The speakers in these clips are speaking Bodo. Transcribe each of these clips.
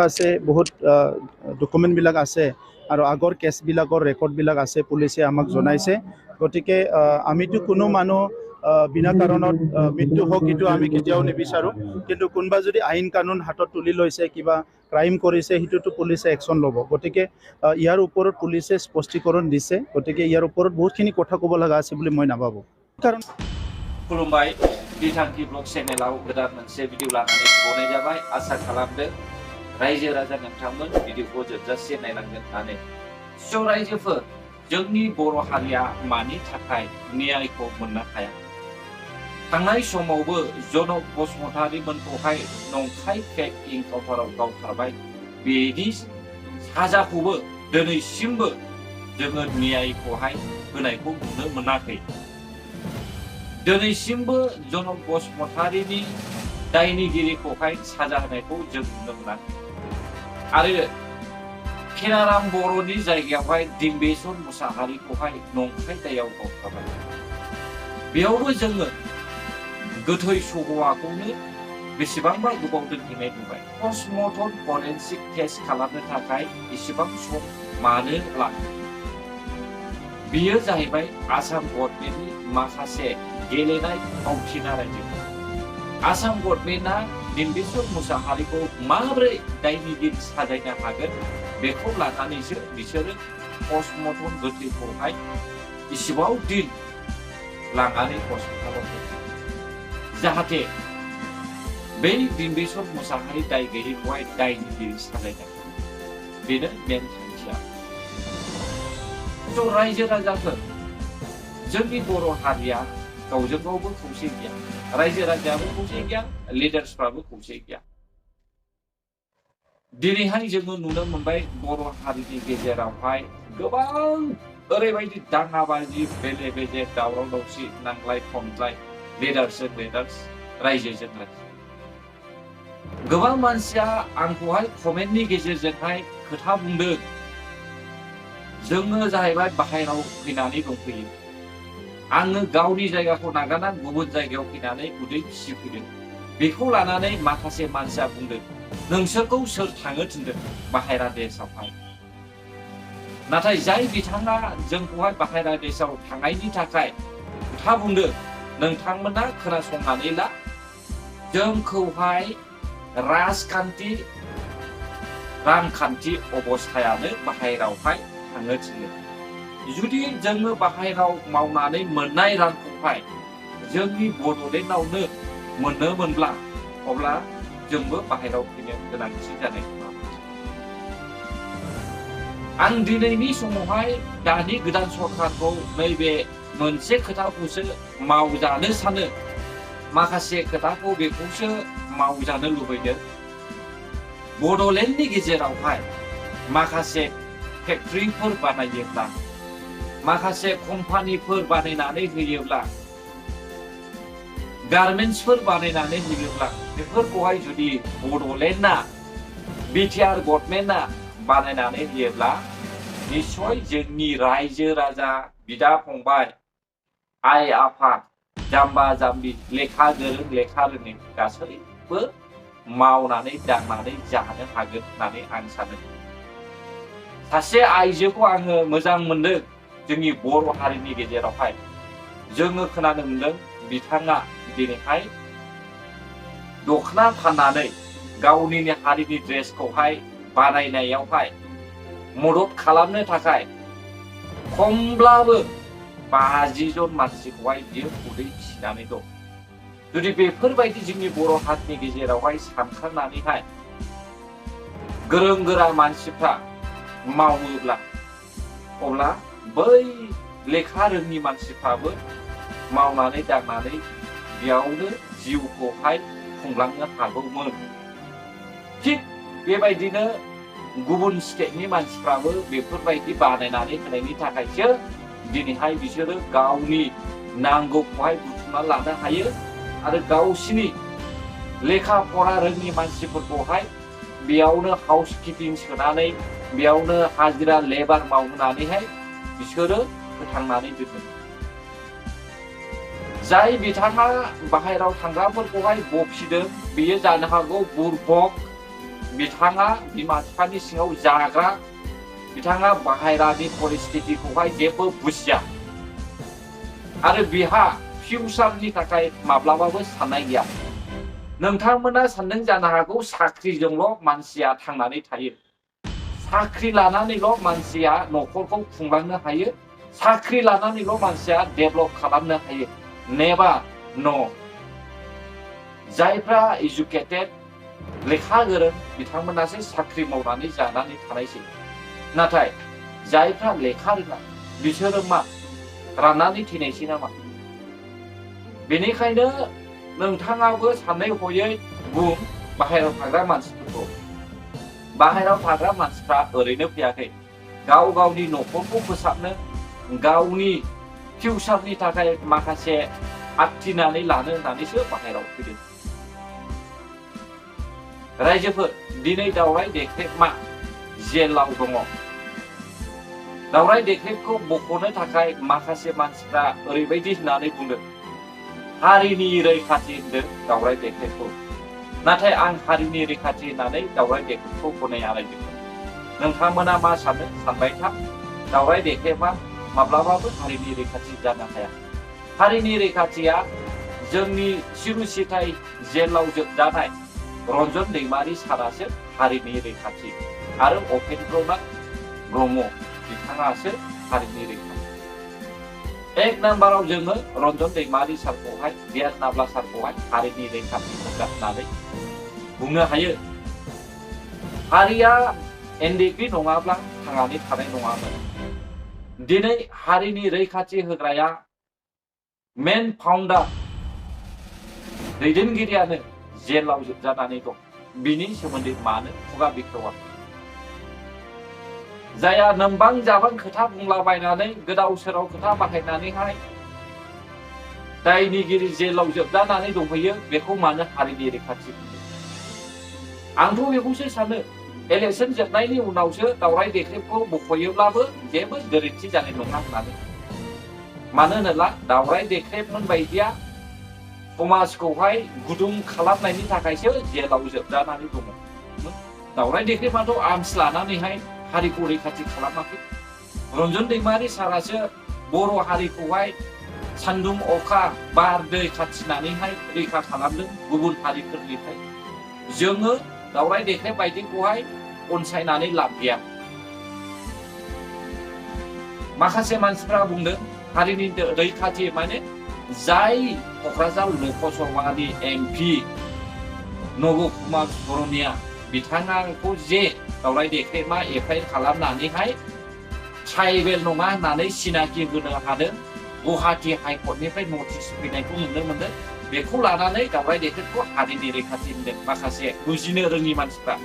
আছে বহুত ডকুমেণ্টবিলাক আছে আৰু আগৰ কেছবিলাকৰ ৰেকৰ্ডবিলাক আছে পুলিচে আমাক জনাইছে গতিকে আমিতো কোনো মানুহ বিনা কাৰণত মৃত্যু হোক এইটো আমি কেতিয়াও নিবিচাৰোঁ কিন্তু কোনোবা যদি আইন কানুন হাতত তুলি লৈছে কিবা ক্ৰাইম কৰিছে সেইটোতো পুলিচে একশ্যন ল'ব গতিকে ইয়াৰ ওপৰত পুলিচে স্পষ্টীকৰণ দিছে গতিকে ইয়াৰ ওপৰত বহুতখিনি কথা ক'ব লগা আছে বুলি মই নাভাবোঁ কাৰণ खुलुमबाय बिथांखि ब्लग चेनेलाव गोदान मोनसे भिडिअ लानानै गनाय जाबाय आसा खालामदों रायजो राजा नोंथांमोन भिडिअखौ जोबजासे नायलांगोन होननानै स' रायजोफोर जोंनि बर' हारिया मानि थाखाय न्यायखौ मोननो हाया थांनाय समावबो जनक बसुमतारीमोनखौहाय नंखाय फेक इनकाउन्टाराव गावथारबाय बेनि साजाखौबो दिनैसिमबो जोङो न्यायखौहाय होनायखौ नुनो मोनाखै दिनैसिमबो जनक बसुमतारीनि दायनिगिरिखौहाय साजा होनायखौ जों नुनो मोनाखै आरो खेराराम बर'नि जायगायावहाय डिम्बेश्वर मुसाहारिखौहाय नंखाय दायाव गावथारबाय बेयावबो जोङो गोथै सह'आखौनो बेसेबांबा गोबाव दोनहैनाय नुबाय पस्टमर्टम फरेनसिक टेस्ट खालामनो थाखाय इसेबां सम मानो लायो बेयो जाहैबाय आसाम गभर्नमेन्टनि माखासे गेलेनाय फावथिना रायजो आसाम गभर्नमेन्टआ डिम्बेश्वर मुसाहारिखौ माबोरै दायनिगिरि साजायनो हागोन बेखौ लानानैसो बिसोरो पस्टमर्टम गोथैखौहाय इसेबां दिन लांनानै हस्पिटालाव जाहाथे बै डिम्बेश्वर मुसाहारि दाय गैयैखौहाय दायनिगिरि साजायनो बेनो मेन थांखिया स' रायजो राजाफोर जोंनि बर' हारिया गावजों गावबो खौसे गैया रायजो राजायाबो खौसे गैया लिडार्सफ्राबो खौसे गैया दिनैहाय जोङो नुनो मोनबाय बर' हारिनि गेजेरावहाय गोबां ओरैबायदि दाङाबाजि बेले बेजे दावराव दावसि नांलाय खमलाय लिडार्सजों लिडार्स रायजोजों रायजो गोबां मानसिया आंखौहाय कमेन्टनि गेजेरजोंहाय खोथा बुंदों जोङो जाहैबाय बाहेरायाव फैनानै दंफैयो आङो गावनि जायगाखौ नागारना गुबुन जायगायाव फैनानै उदै फिसिफैदों बेखौ लानानै माखासे मानसिया बुंदों नोंसोरखौ सोर थांनो थिनदों बाहेरा देशआवहाय नाथाय जाय बिथाङा जोंखौहाय बाहेरा देशआव थांनायनि थाखाय खोथा बुंदों नोंथांमोना खोनासंनानै ला जोंखौहाय रांखान्थि अबस्थायानो बाहेरायावहाय थांनो थिनो जुदि जोङो बाहेरायाव मावनानै मोननाय रांखौहाय जोंनि बड'लेण्डआवनो मोननो मोनब्ला अब्ला जोंबो बाहेरायाव फैनो गोनांथि जानाय नङा आं दिनैनि समावहाय दानि गोदान सरकारखौ नैबे मोनसे खोथाखौसो मावजानो सानो माखासे खोथाखौ बेखौसो मावजानो लुबैदों बड'लेण्डनि गेजेरावहाय माखासे फेक्टरिफोर बानायोब्ला माखासे कम्पानिफोर बानायनानै होयोब्ला गारमेन्ट्सफोर बानायनानै होयोब्ला बेफोरखौहाय जुदि बड'लेण्डआ बिटिआर गभर्नमेन्टआ बानायनानै होयोब्ला निश्चय जोंनि रायजो राजा बिदा फंबाय आइ आफा जाम्बा जाम्बि लेखा गोरों लेखा रोङै गासैबो मावनानै दांनानै जानो हागोन होननानै आं सानो सासे आइजोखौ आङो मोजां मोनदों जोंनि बर' हारिनि गेजेरावहाय जोङो खोनानो मोनदों बिथाङा दिनैहाय दखना फाननानै गावनि हारिनि ड्रेसखौहाय बानायनायावहाय मदद खालामनो थाखाय खमब्लाबो 50 जन मानसिखौहाय बियो उदै फिसिनानै दं जुदि बेफोरबायदि जोंनि बर' हारिनि गेजेरावहाय सानखांनानैहाय गोरों गोरा मानसिफ्रा मावोब्ला अब्ला बै लेखा रोङि मानसिफ्राबो मावनानै दांनानै बेयावनो जिउखौहाय खुंलांनो हागौमोन थिग बेबायदिनो गुबुन स्टेटनि मानसिफ्राबो बेफोरबायदि बानायनानै होनायनि थाखायसो दिनैहाय बिसोरो गावनि नांगौखौहाय बुथुमना लानो हायो आरो गावसिनि लेखा फरा रोङि मानसिफोरखौहाय बेयावनो हाउस किपिं सोनानै बेयावनो हाजिरा लेबार मावनानैहाय बिसोरो फोथांनानै दोनो जाय बिथाङा बाहेरायाव थांग्राफोरखौहाय बखिदों बेयो जानो हागौ बुरबक बिथाङा बिमा बिफानि सिङाव जाग्रा बिथाङा बाहेरानि परिस्थितिखौहाय जेबो बुजिया आरो बिहा फिउचारनि थाखाय माब्लाबाबो साननाय गैया नोंथांमोना सानदों जानो हागौ साख्रिजोंल' मानसिया थांनानै थायो साख्रि लानानैल' मानसिया न'खरखौ खुंलांनो हायो साख्रि लानानैल' मानसिया डेभेलप खालामनो हायो नेभार न' जायफ्रा एजुकेटेड लेखा गोरों बिथांमोनासो साख्रि मावनानै जानानै थानायसै नाथाय जायफ्रा लेखा रोङा बिसोरो मा राननानै थैनायसै नामा बेनिखायनो नोंथाङाबो सानै हयै बुं बाहेरायाव थाग्रा मानसिफोरखौ बाहेरायाव थाग्रा मानसिफ्रा ओरैनो फैयाखै गाव गावनि न'खरखौ फोसाबनो गावनि फिउचारनि थाखाय माखासे आथिनानै लानो होननानैसो बाहेरायाव फैदों रायजोफोर दिनै दावराय देख्रेबमा जेलाव दङ दावराय देख्रेबखौ बख'नो थाखाय माखासे मानसिफ्रा ओरैबायदि होननानै बुंदों हारिनि रैखाथि होनदों दावराय देख्रेबखौ नाथाय आं हारिनि रैखाथि होननानै दावराय देख्रेबखौ गनाया रायजोफोर नोंथांमोना मा सानो सानबाय था दावराय देख्रेबा माब्लाबाबो हारिनि रैखाथि जानो हाया हारिनि रैखाथिया जोंनि सिरुसिथाय जेलाव जोबजानाय रन्जन दैमारि सारासो हारिनि रैखाथि आरो उपेन्द्रनाथ ब्रह्म बिथाङासो हारिनि रैखाथि एक नाम्बाराव जोङो रन्जन दैमारि सारखौहाय बियास नाब्ला सारखौहाय हारिनि रैखाथि होननानै बुंनो हायो हारिया एनडिपि नङाब्ला थांनानै थानाय नङामोन दिनै हारिनि रैखाथि होग्राया मेन फाउन्डार दैदेनगिरियानो जेलाव जोबजानानै दं बिनि सोमोन्दै मानो खुगा बेखेवा जाया नोंबां जाबां खोथा बुंलाबायनानै गोदाव सोराव खोथा बाहायनानैहाय दायनिगिरि जेलाव जोबजानानै दंहैयो बेखौ मानो हारिनि रैखाथि आंथ' बेखौसो सानो इलेक्सन जोबनायनि उनावसो दावराय देख्रेबखौ बख'योब्लाबो जेबो गोरोन्थि जानाय नङा होननानै मानो होनोब्ला दावराय देख्रेबमोन बायदिया समाजखौहाय गुदुं खालामनायनि थाखायसो जेलाव जोबजानानै दङ दावराय देख्रेबाथ' आर्मस लानानैहाय हारिखौ रैखाथि खालामाखै रन्जन दैमारि सारासो बर' हारिखौहाय सान्दुं अखा बार दै खाथिनानैहाय रैखा खालामदों गुबुन हारिफोरनिफ्राय जोङो दावराय देख्रेब बायदिखौहाय अनसायनानै लाब गैया माखासे मानसिफ्रा बुंदों हारिनि रैखाथि माने जाय क'क्राझार लकसभानि एमपि नब कुमार बर'निया बिथाङाखौ जे दावराय देख्रेबा एफआइआर खालामनानैहाय ट्राइबेल नङा होननानै सिनाखि होनो हादों गुवाहाटी हाइकर्टनिफ्राय नटिस फैनायखौ नुनो मोनदों बेखौ लानानै दावराय देख्रेबखौ हारिनि रैखाथि होनदों माखासे बुजिनो रोङि मानसिफ्रा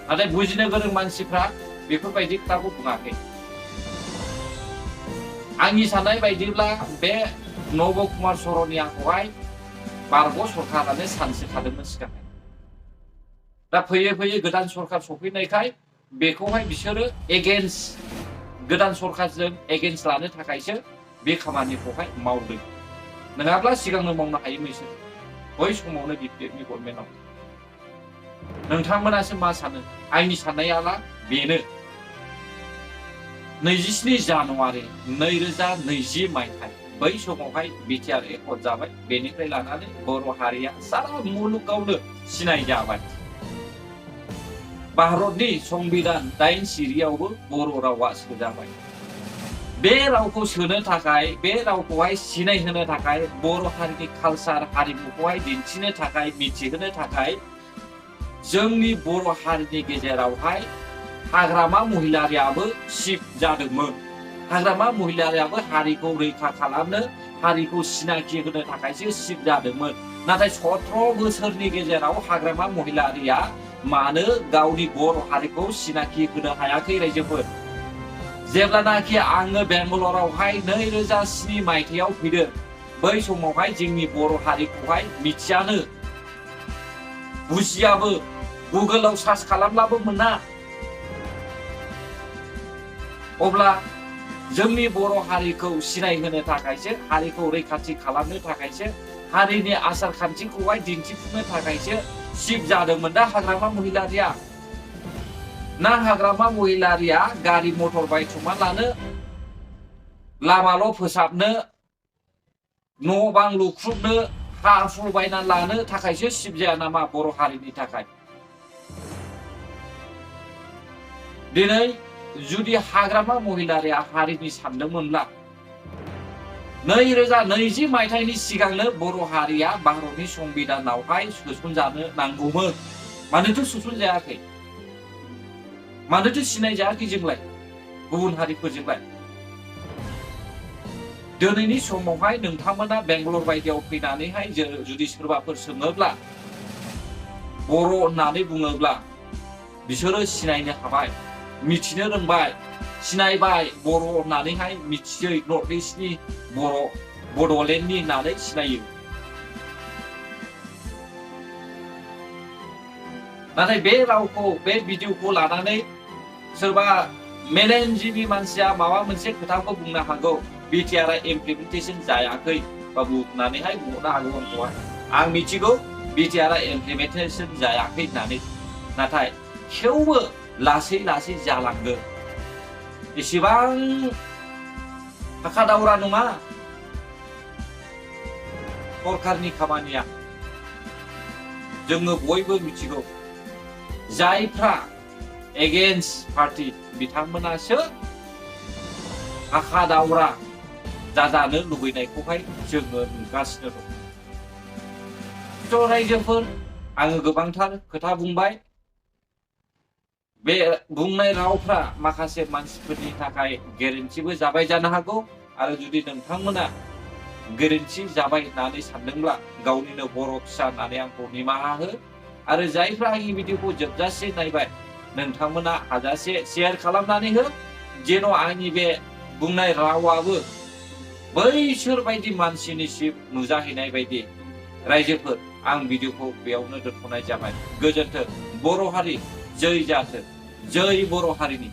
नाथाय बुजिनो गोरों मानसिफ्रा बेफोरबायदि खोथाखौ बुङाखै आंनि साननाय बायदिब्ला बे नब कुमार सर'नियाखौहाय बारग' सरकारानो सानस्रिखादोंमोन सिगां दा फैयै फैयै गोदान सरकार सफैनायखाय बेखौहाय बिसोरो एगेन्स्ट गोदान सरकारजों एगेन्स्ट लानो थाखायसो बे खामानिखौहाय मावदों नङाब्ला सिगांनो मावनो हायोमोन बिसोर बै समावनो बिपिएफनि गभर्नमेन्टआव नोंथांमोनासो मा सानो आंनि साननायाला बेनो 27 जानुवारि 2020 मायथाइ बै समावहाय बिटिआर एकर्ड जाबाय बेनिफ्राय लानानै बर' हारिया सारा मुलुगावनो सिनाय जाबाय भारतनि संबिधान 8 सिरियावबो बर' रावा सोजाबाय बे रावखौ सोनो थाखाय बे रावखौहाय सिनायहोनो थाखाय बर' हारिनि कालचार हारिमुखौहाय दिन्थिनो थाखाय मिथिहोनो थाखाय जोंनि बर' हारिनि गेजेरावहाय हाग्रामा महिलारियाबो शिफ्ट जादोंमोन हाग्रामा महिलारियाबो हारिखौ रैखा खालामनो हारिखौ सिनायथि होनो थाखायसो शिफ्ट जादोंमोन नाथाय 17 बोसोरनि गेजेराव हाग्रामा महिलारिया मानो गावनि बर' हारिखौ सिनायथि होनो हायाखै रायजोफोर जेब्लानाखि आङो बेंगालरावहाय 2007 मायथाइयाव फैदों बै समावहाय जोंनि बर' हारिखौहाय मिथियानो बुजियाबो गुगोलाव सार्च खालामब्लाबो मोना अब्ला जोंनि बर' हारिखौ सिनायहोनो थाखायसो हारिखौ रैखाथि खालामनो थाखायसो हारिनि आसार खान्थिखौहाय दिन्थिफुंनो थाखायसो शिफ्ट जादोंमोन दा हाग्रामा महिलारिया ना हाग्रामा महिलारिया गारि मटर बायथुमना लानो लामाल' फोसाबनो न' बां लुख्रुबनो हा हु बायना लानो थाखायसो सिबिजाया नामा बर' हारिनि थाखाय दिनै जुदि हाग्रामा महिलारिया हारिनि सानदोंमोनब्ला 2020 मायथाइनि सिगांनो बर' हारिया भारतनि संबिधानावहाय सोसनजानो नांगौमोन मानोथो सोसनजायाखै मानोथो सिनाय जायाखै जोंलाय गुबुन हारिफोरजोंलाय दिनैनि समावहाय नोंथांमोना बेंगलर बायदियाव फैनानैहाय जुदि सोरबाफोर सोङोब्ला बर' होननानै बुङोब्ला बिसोरो सिनायनो हाबाय मिथिनो रोंबाय सिनायबाय बर' होननानैहाय मिथियै नर्थ इस्टनि बर' बड'लेण्डनि होननानै सिनायो नाथाय बे रावखौ बे भिडिअखौ लानानै सोरबा मेलेमजिबि मानसिया माबा मोनसे खोथाखौ बुंनो हागौ बिटिआरआ इमप्लिमेन्टेसन जायाखै बाबु होननानैहाय बुंनो हागौ आंखौहाय आं मिथिगौ बिटिआरआ इमप्लिमेन्टेसन जायाखै होननानै नाथाय थेवबो लासै लासै जालांगोन एसेबां हाखा दावरा नङा सरकारनि खामानिया जोङो बयबो मिथिगौ जायफ्रा एगेन्स्ट पार्टी बिथांमोनासो हाखा दावरा जाजानो लुबैनायखौहाय जोङो नुगासिनो दं थ' रायजोफोर आङो गोबांथार खोथा बुंबाय बे बुंनाय रावफ्रा माखासे मानसिफोरनि थाखाय गोरोन्थिबो जाबाय जानो हागौ आरो जुदि नोंथांमोना गोरोन्थि जाबाय होननानै सानदोंब्ला गावनिनो बर' फिसा होननानै आंखौ निमाहा हो आरो जायफ्रा आंनि भिडिअखौ जोबजासे नायबाय नोंथांमोना हाजासे शेयार खालामनानै हो जेन' आंनि बे बुंनाय रावाबो बैसोर बायदि मानसिनिसिम नुजाहैनाय बायदि रायजोफोर आं भिडिअखौ बेयावनो दोनथ'नाय जाबाय गोजोन्थों बर' हारि जै जाथों जै बर' हारिनि